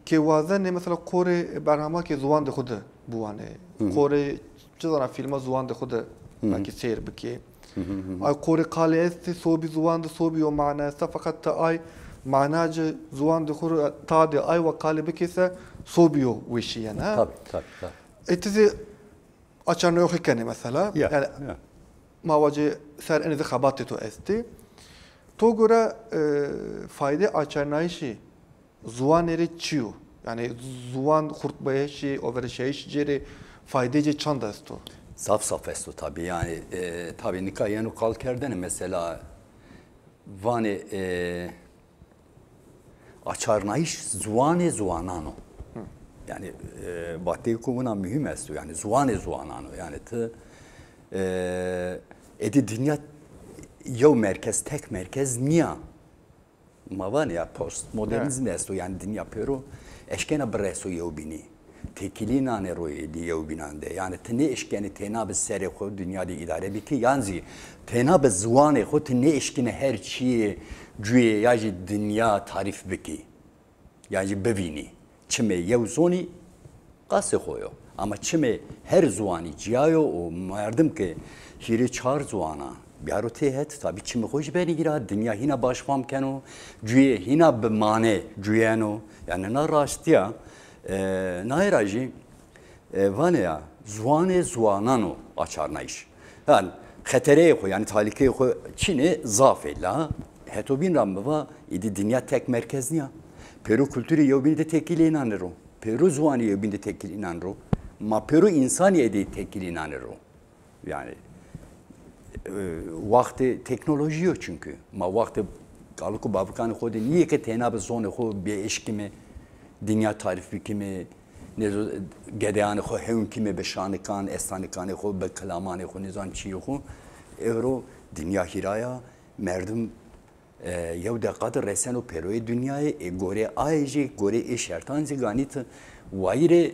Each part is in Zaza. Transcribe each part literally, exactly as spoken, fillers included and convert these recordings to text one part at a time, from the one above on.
Ke wazenê mesela qorê berhema ke ziwandê xo de biwanê. Qorê çi zana fîlma ziwandê xo de belkî seyr bikê. Ay qorê qalê estê, sobî ziwan de sobî yo mana esta, feqet ti ay mana ci ziwandê xo ro tadê ay wa qalê bikê se sobî yo weşîyena. Tabii, tabii, tabii. E ti zî açarnayoxî kenê mesela. Ya, yani ya. Ma vacê ser enê de xebatê to estê. To gore e, faydê açarnayişî ziwanê rê çi yo? Yani ziwan xurtbeyişî, overişeyiş cê rê faydê cê çand esto? Zaf zaf esto tabi. Yani e, tabi nika yeno qal kerdene mesela vanê e, açarnayış ziwanê ziwanan o. Yani e, vateyê ku wina muhîm esto. Yani ziwanê ziwanan o. Yani ti e, êdî dinya yew merkez, tek merkez nîya. Ma vanê ya postmodernîzm esto, yani dinya pêro eşkena bireso yewbînî. Têkilî nanê ro êdî yewbînan de. Yani ti nêeşkenî têna bi serê xo dinya de îdare bikî, yan zî têna bi ziwanê xo ti nêeşkînî her çîyê cuyê ya jî dinya tarîf bikî. Yan jî bivînî. Çimê yew zonî qasê xo yo. Ama çimê her ziwanî cîya yo û merdim ke hîrê çar ziwan a biyaro têhet, tabî çimê xo jî benî hîra, dinya hîna baş fam keno, cuyê hîna bi mane cuyeno. Yani na raştî ya, e, naye ra jî e, vanê ya, ziwanê ziwanan o açarnayîş. Yani xetereyê xo, yani talîkeyê xo çin ê, zaf ê la heto bîn ra mi va, êdî dinya tek merkez nîya. Pêro kulturê yewbînî de têkilî înanê ro. Pêro ziwanê yewbînî de têkilî înanê ro. Ma pêro însanî êdî têkilî înanê ro. Yani e, waxtê teknolojî yo çünkü. Ma waxtê kalik û bavikanê xo de nîyê ke têna bi zonê xo bieşkîme, dinya tarîf bikîme, nêzo gedeyanê xo hewn kîme bi şanikan, estanikanê xo, bi kilamanê xo, nêzan çîyê xo. Ewro dinya hîra ya, merdim e, yew deqa de reseno pêroyê dinyayê, ê gorê ayê jî, gorê ê şertan jî ganî ti wayîrê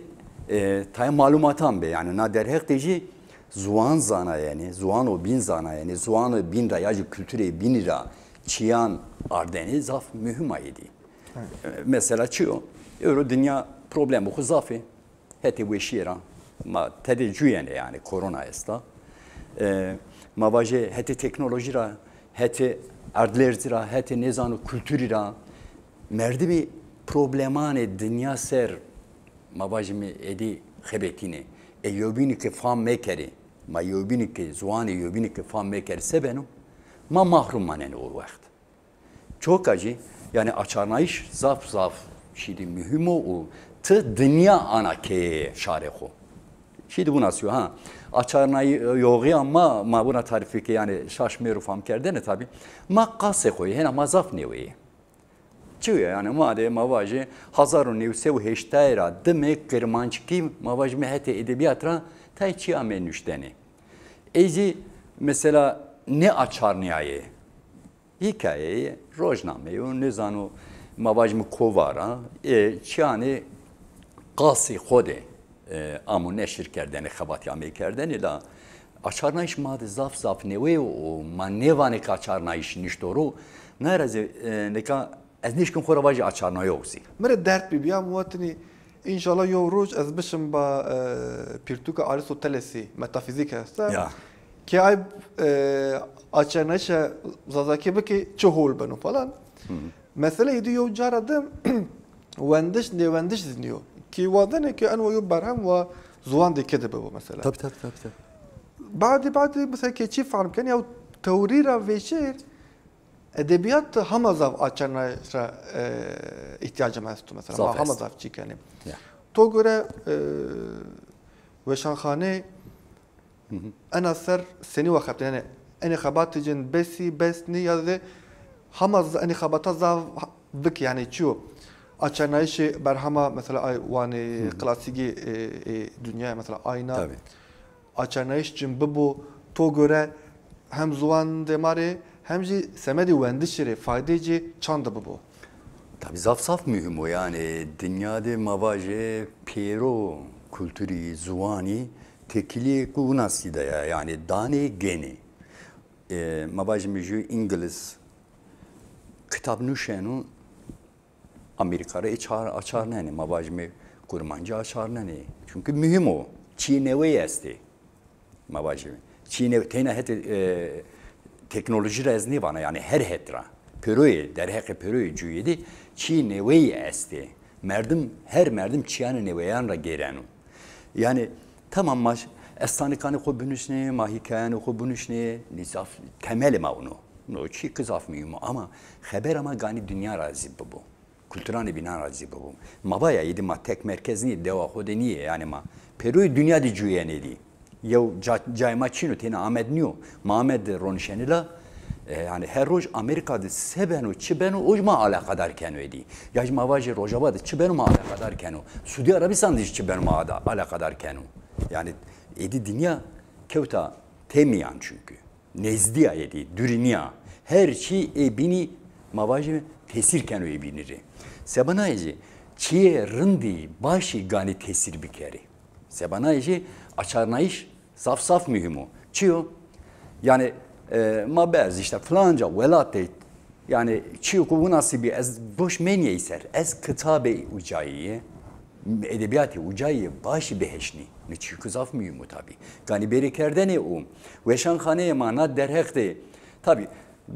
e, tayê malumatan bê. Yani na derheq de jî ziwan zanayenê, ziwano bîn zanayenê, ziwano bîn ra ya jî kulturê bînî ra çîyan ardenê zaf muhîm a êdî. E, mesela çi yo? Ewro dinya problemê xo zaf ê. Hetê weşîye ra ma tede cuyenê, yani korona esta. E, ma vajê hetê teknolojî ra, hetê erdlerzî ra, hetê nêzano kulturî ra merdimî problemanê dinya ser ma vajîme êdî xebetînê. E yewbînî ke fam mekerê, ma yewbînî ke ziwanê yewbînî ke fam mekerê se beno? Ma mahrum manenê o wext. Çoka jî, yani açarnayîş zaf zaf şîdî muhîm o û ti dinya ana keye şarê xo. Şîdî wina sîyo ha. Açarnayî yoxîya ma, ma wina tarîfî ke yani şaş mêro fam kerdene tabî. Ma qasê xo yê, hena ma zaf nêweyê. Çi yo yani ma de ma vajê hezar û new sey û heştay ra dime kirmanckî ma vajîme hetê edebîyat ra tay çî ame nuştene. Ey zî mesela nêaçarnîyayê. Hîkayeyê, rojnameyê û nêzano ma vajîme kovara, e, çîyanê qasê xo de e, amo neşir kerdene, xebatî amey kerdene la açarnayîş ma de zaf zaf nêwe yo û ma nêvanê ke açarnayîş nişto ro. Naye ra zî e, nika ez nêşkim xo ra vajî açarnayox zî. Mi rê derd bîbîya, mi watinî înşallah yew roj ez bişim ba e, pirtûka Arîstotelesî, metafîzîk esta. Ya. Ke ay e, açarnayîşa zazakî bikê çi hol beno falan. Mesele êdî yew cara de wendiş, nêwendiş zî nîyo. Kî wazenê ke eno yew berhem wa ziwandê ke de bibo mesela. Tabii, tabii, tabii, tabii. Badî, badî mesela ke çî fehm kenê, yew tewrî ra vêşêr edebîyat de hema zaf açarnayîş ra e, îhtîyacê ma esto mesela. Zaf ma hema zaf çî kenê. Ya. To gore e, weşanxanê Ena ser senî wa xebitî? Yani enê xebatê cin besî, bes nî ya zî hema z- enê xebata zaf bik yani çi yo? Açarnayîşê berhema mesela ay wanê klasîkî e, e, dinyaya mesela ayna. Tabii. Açarnayîş cin bibo to gore hem ziwandê ma rê hem jî semedê wendişî rê faydê cê çand bibo? Tabî zaf zaf muhîm o. Yani dinya de ma vajê pêro kulturî, ziwanî têkilî ku winasî de ya. Yani danê genê. E, ma vajîme ju îngiliz kitab nuşeno, Amerîka ra ê çar-, açarnenê, ma vajîme kurmancî açarnenê. Çunkî muhîm o. Çîyê neweyî estê. Ma vajîme. Çîyê newe-, teyna hetê, e, teknolojî ra ez nêvana, yanî her het ra. Pêroyê, derheqê pêroyê cuyê de çîyê neweyî estê. Merdim, her merdim çîyanê neweyan ra gêreno. Yanî, tamam, ma ş-, estanikanê xo binusnê, ma hîkayanê xo binusnê, nî zaf temelê ma wino. No çî ki zaf muhîm o, ama xebera ma ganî dinya ra zî bibo. Kulturanê bînan ra zî bibo. Ma va ya, êdî ma tek merkez nîyê, dewa xo de nîyê, yanî ma pêroyê dinya de cuyenê dî. Yew ca-, cayê ma çin o, têna Amed nîyo. Ma Amed de ronişenê la, e, yanî her roj Amerîka de se beno, çi beno, o jî ma alaqadar keno êdî. Ya jî ma vajê Rojava de çi beno, ma alaqadar keno. Suudî Arabîstan de jî çi beno, ma da alaqadar keno. Yanî êdî dinya kewta têmîyan çunkî. Nêzdîya êdî, durî nîya. Her çî ê bînî, ma vajîme, tesîr keno ê bînî rê. Seba nayê jî çîyê rindî, başî ganî tesîr bikerê. Seba nayê jî açarnayîş zaf zaf muhîm o. Çi yo? Yanî, e, ma berz îşte filanca welat de, yanî çîyo ku winasîbî ez boş menîyey ser. Ez kitabê ucayî yê, edebîyatê ucayî yê başî biheşnî. Nê çîyo ku zaf muhîm o tabî. Ganî bêrê kerdene û weşanxaneyê ma na derheq de, tabî,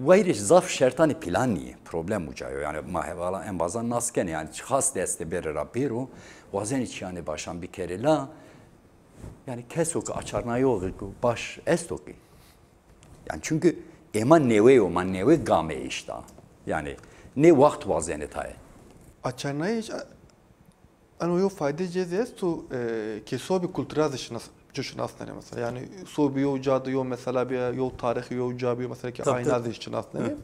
wayîrê zaf şertanê pîlan nîyê. Problem uca yo. Yanî ma hevala embazan nas kenê. Yanî çiqas dest de bêrê ra bêro, wazenê çîyanê başan bikerê la, yanî keso ke açarnayoxê ke baş esto kî. Yanî çunkî ê ma newe yo, ma newe game îşta. Yanî nê waxt wazenê tayê. Açarnayîş, a-, eno yo fayde cê zî esto, e, ke sobî kultura zî şinas-, ci şinasnenê mesela. Yanî sobî yo ca de yo mesela bîya, yo tarîxî yo ca bîyo mesela ke ayna zî şinasnenê.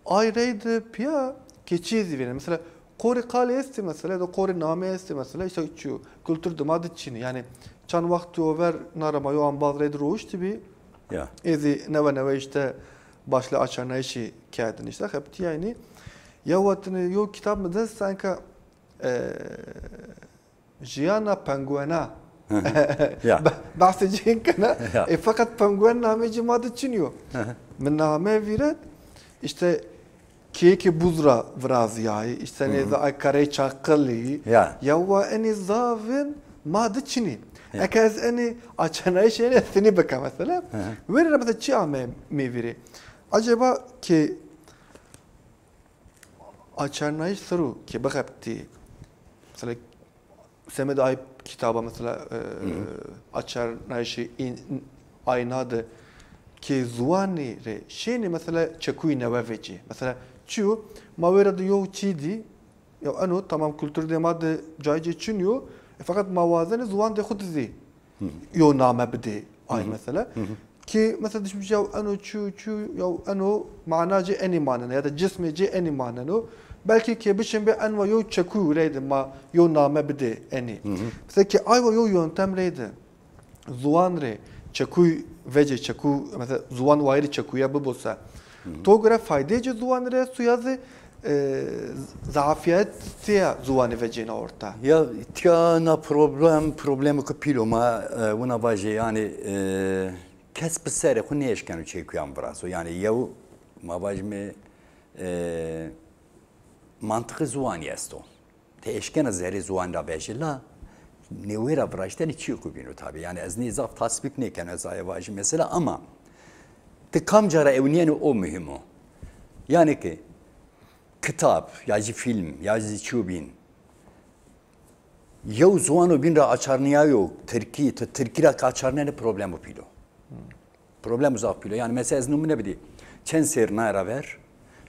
Ay reyde pîya keçî zî vênenê. Mesela qorê qalê estê mesela, ya da qorê namê estê mesela, îşte çi yo, kultur di ma di çin ê. Yanî çend wextî over na ra ma yo embaz reyde roştîbî. Ya. Ê zî newe newe îşte başlê açarnayîşî kerdin îşte. Xebitîyaynî. Ya wextî yo kitab mi dest sanka, e, Jiyana penguena. Ya. Be-, behsê cîn kena. Ya. E, feqet penguen namê ci ma de çin yo. Mi name vîret, îşte kêkê buz ra virazîyayî, îşte nêze ay karey çaqilî. Ya. Ya wa enê zafin ma de çin ê. Ya. Eke ez enê açarnayîşê enê sinî bika mesela. Verê ra mesela çi ame mi vîrê? Acaba ke açarnayîş ser o ke bixebitî, mesela semedê ay kitaba mesela, e, açarnayîşê în-, ayna de ke ziwanî rê şênê mesela çekuyî newe vecî. Mesela çi yo? Ma wêra de yew çî dî, ya eno tamam kulturê ma de cayê ci çin yo, e, feqet ma wazenê ziwandê xo de zî yo name bidê ay mesela. Ki mesela dişmiş ya eno çu çu ya eno mana ci enî maneno ya da cismê ci enî maneno. Belkî ke bişin bê enwa yo çekû reyde ma yo name bidê enî. Mesela ki aywa yo yöntem reyde ziwan rê çekû vecê çekû mesela ziwan wayirê çekûya bibo se. To gore faydê ci ziwan rê esto ya zî, e, zafiyetîya ziwanî vecêna orta? Ya, tîya na problem, problemêko pîl o ma, e, wina vajê, yanî, e, kes bi serê xo nêeşkeno çekuyan virazo. Yanî yew, ma vajîme, e, mantiqê ziwanî esto. Ti eşkena zerrê ziwan ra vejî la, newê ra viraştene çîyêko bîno tabî. Yanî ez nê zaf tasbîk nêkeno, ez aye vajî mesela, ama ti kamca ra ewnîyenê o muhîm o. Yanî ke kitab ya jî fîlm ya jî çîyo bîn, yew ziwano bîn ra açarnîyayo, tirkî, ti tirkî ra ke açarnenê problemo pîl o. Problem zaf pîl o. Yanî mesela ez numune bidî. Çend serr naye ra ver,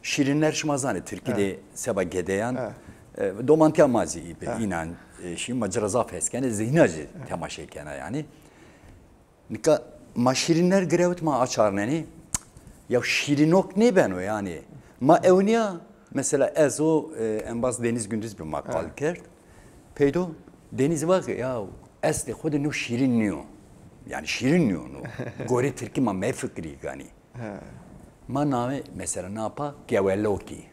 Şîrînler şima zanê, tirkî de seba gedeyan, e, domantîya ma zî înan, e, şî ma ci ra zaf hes kenê, ez hîna jî temaşe kena yanî. Nika ma Şîrînler girewt ma açarnenê, ya şîrînok nêbeno yanî. Ma ewnîya, mesela ez û, e, embaz Deniz Gündüz bi ma qal kerd. Peydo Deniz va ke ya eslê xo de no şîrin nîyo. Yanî şîrin nîyo no. Gorê tirkî ma mefikirî ganî. Ma name mesela napa gewelokî.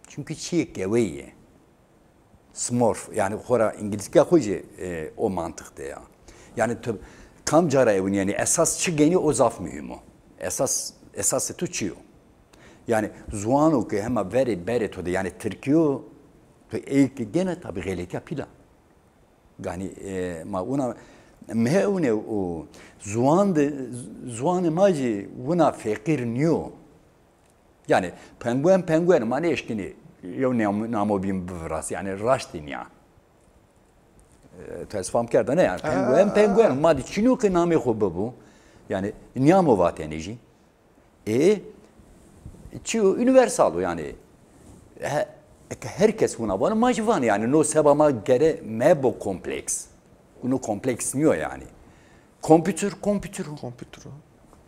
Çunkî çîyê geweyî yê. Smurf, yanî xora îngilizkîya xo jî, e, o mantiq de ya. Yanî tu kamca ra ewnîyenî, esas çi genî o zaf muhîm o. Esas, esasê tu çi yo? Yanî ziwano ke hema verê berê to de, yanî tirkî yo, to ey ke gêne tabî xeletîya pîl a. Ganî, e, ma wina mehewne û ziwan de, ziwanê ma jî wina feqîr nîyo. Yanî penguen penguen, ma nêeşkenî yew nam-, namo bîn bivirasî, yanî raştî nîya. E, to ez fam kerda ne yanî. Penguen penguen, ma de çînî yo ke namê xo bibû. Yanî nîyamo vatene jî. Ê çîyo unîversal o yanî. He, eke her kes wina vano, ma jî vanê yanî. No seba ma gere mebo kompleks. No kompleks nîyo yanî. Kompîtur, kompîtur o. Kompîtur o.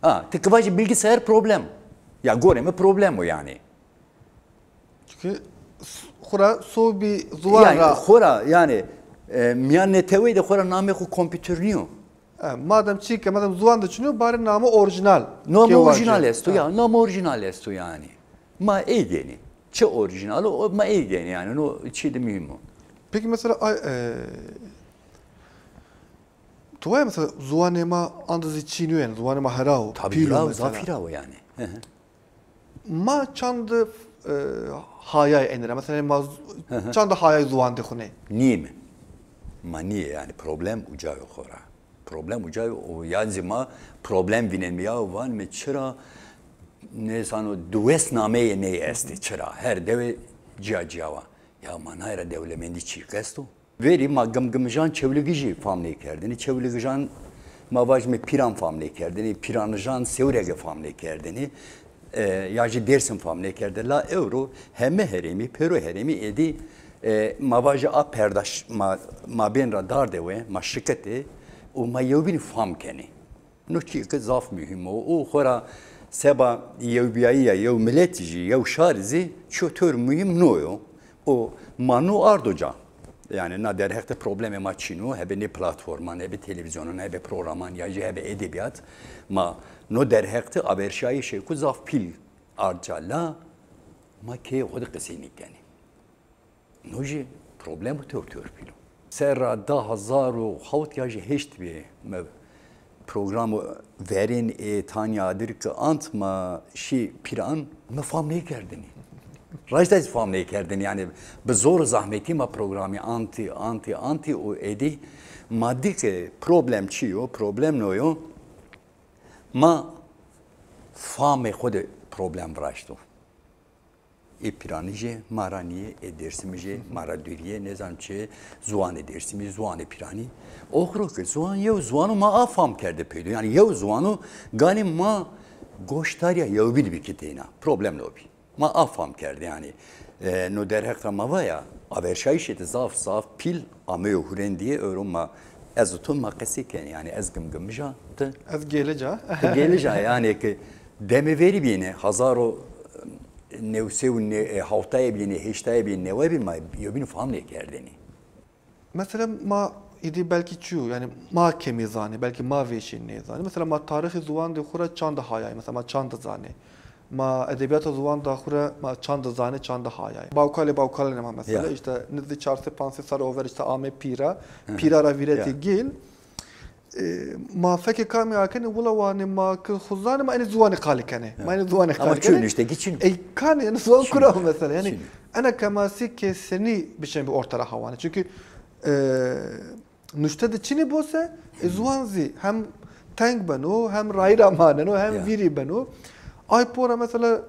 Ha, ti ki vajî bilgisayar, problem. Ya gorê mi problem o yanî. Çünkü s-, xura sobî ziwan yanî ra. Xura yanî, e, mîyan neteweyî de xura namê xo kompîtur nîyo. E, madem çî ke, madem ziwan de çin o, bari namo orîjînal. Namo orîjînal esto, ya, namo orîjînal esto yanî. Ma ey gênî. Çi orîjînal o, ma ey gênî yanî. No çî de muhîm o. Peki mesela, ay, e, tu vaya mesela ziwanê ma andizî çînî yo yanî, ziwanê ma hera o, pîl o mesela. Tabî, zaf hîra o yanî. Hı hı. Ma çand, e, hayay enî ra. Mesela ma z-, çand hayay ziwan de xunê. Nîyê mi? Ma nîyê yanî, problem uca yo xora. Problem uca yo, o ya zî ma problem vînenme ya, vanme çira nêzano diwes nameyê ney estê, çira her dewe cîya cîya wa. Ya ma nay ra dewlemendî çîk esto? Verî ma Gimgimijan Çewligijî fam nêkerdinî. Çewligijan ma vajîme Pîran fam nêkerdinî, Pîranijan Sêwrege fam nêkerdinî, e, ya jî Dêrsim fam nêkerde. La ewro heme herêmî, pêro herêmî êdî, e, ma vajî a perdaş ma, mabên ra darde we, ma şikitê û ma yewbînî fam kenê. No çîyêke zaf muhîm o. Û xora seba yewbîyayîya yew miletî jî, yew şarî zî çiyo tewr muhîm no yo. Û ma no ardo ca. Yanî na derheq de problemê ma çin o, hebe nê platforman, hebe televîzyonan, hebe programan ya jî hebe edebîyat. Ma no derheq de averşayîşêko zaf pîl ard ca la ma keyê xo de qisey nêkenê. No jî problemo tewr tewr pîl o. Serra di hezar û hewt ya jî heşt bî, mi programo verên ê Tanya Adir ke ant, ma şî Pîran, mi fam nêkerdinî. Raşta zî fam nêkerdinî. Yanî bi zor û zahmetî ma programî antî, antî, antî û êdî ma dî ke problem çi yo, problem no yo. Ma famê xo de problem viraşto. Ê Pîranî jî ma ra nîyê, ê Dêrsimî jî ma ra dûrî yê, nêzan çi, ziwanê Dêrsimî, ziwanê Pîranî. Oxir o ke ziwan yew ziwan o, ma a fam kerde peydo. Yanî yew ziwan o, ganî ma goşdarîya yewbînî bikî teyna. Problem no bî. Ma a fam kerde yanî. E, no derheq ra ma va ya, averşayîşê de zaf zaf pîl ameyo hurendîye, ewro ma, ez û to ma qesey kenê, yanî ez Gimgimij a, ti? Ez Gêlic a. Ti Gêlic a, yanî ke demê verî bîne, hezar û new sey û ne-, e, hewtayê bîne, heştayê bîne, newayê bîne, ma yewbînî fam nêkerdêne. Mesela ma îdî belkî çi yo, yanî ma kemî zanê, belkî ma vêşî nêzanê. Mesela ma tarîxê ziwandê xo ra çand hayay, mesela ma çand zanê. Ma edebîyata ziwanda xo ra ma çand zanê, çand hayay. Bawkalê bawkalanê ma mesela, îşte nizdî çar sey panc sey serre over îşte ame pîra, pîra ra vîretê gil. E, ma fekê kamî akenê, wila wanê ma ke xo zanê, ma enê ziwanê qalî kenê. Ma enê ziwanê qalî kenê. Ama çi nuştekî çin. Ey kanê, yanî ziwan kura o mesela. Yanî ena kemasî ke senî bişen bi orta ra hawanê. Çünkü, e, nuşte de çinê bo se, e, ziwan zî hem teng beno, hem rayîr amaneno, hem vîrî beno. Ay pora mesela,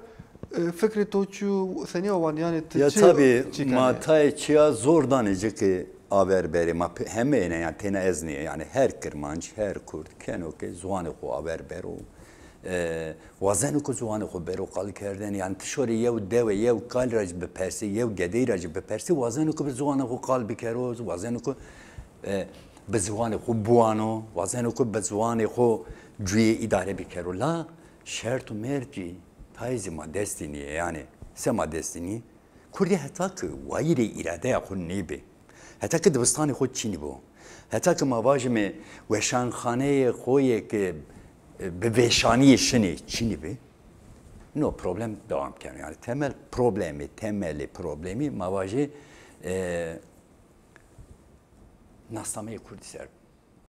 e, fikrê to çi yo, senî awan yanî ti çi, tabî, ma tayê çîya zor danê ci ke aver berê ma pe-, heme êne, yanî têna ez nîyê, yanî her Kirmanc, her Kurd keno ke ziwanê xo aver bero. E, wazeno ke ziwanê xo bero qal kerdene, yanî ti şorê yew dewe, yew kal ra jî bipersî, yew gedey ra jî bipersî, wazeno ke bi ziwanê xo qal bikero, wazeno ke, e, bi ziwanê xo biwano, wazeno ke bi ziwanê xo cuyê îdare bikero. La şert û mert jî tayê zî ma destî nîyê, yanî se ma destî nîyê? Kurdî heta ki wayîrê îradeya xo nêbê, heta ki dibistanê xo çinî bo, heta ki ma vajîme weşanxaneyê xo yê ki, e, bi vêşanîye şinê çinî bê, no problem dewam keno. Yanî temel problemî, temelê problemî ma vajê, e, nasnameyê kurdî ser